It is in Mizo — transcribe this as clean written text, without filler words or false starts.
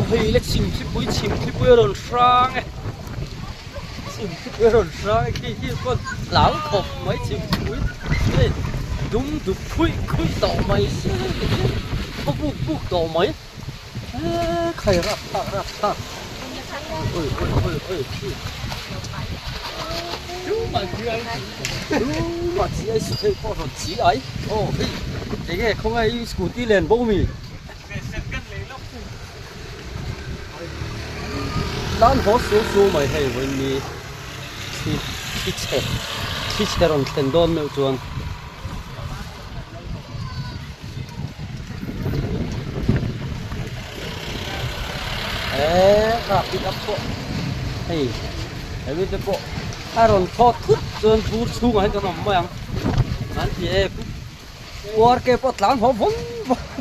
Hei le chhim thlipui chhim thlipui a rawn hrang e chhim thlipui a rawn hrang e khi khi pawn hlau khawp mai chhim thlipui hei dum dup khuih khuih tawh mai se tikhian khaw buk buk tawh mai eee khai rap thlak rap thlak oi oi oi oi khi tumah chi ai su thei pawh rawn chi ai aw hei enge khawngaih i scooty len bo mi. Tan haw suau suau mai hei vawiin ni thli thli chhe thli chhe rawn thlen dawn meuh chuan eee kha pick up pawh hei hemi te pawh a rawn thawt thut chuan bur chhungah hian kan awm mai ang an ti e. Uar ke pawh tlan haw vawng vawng.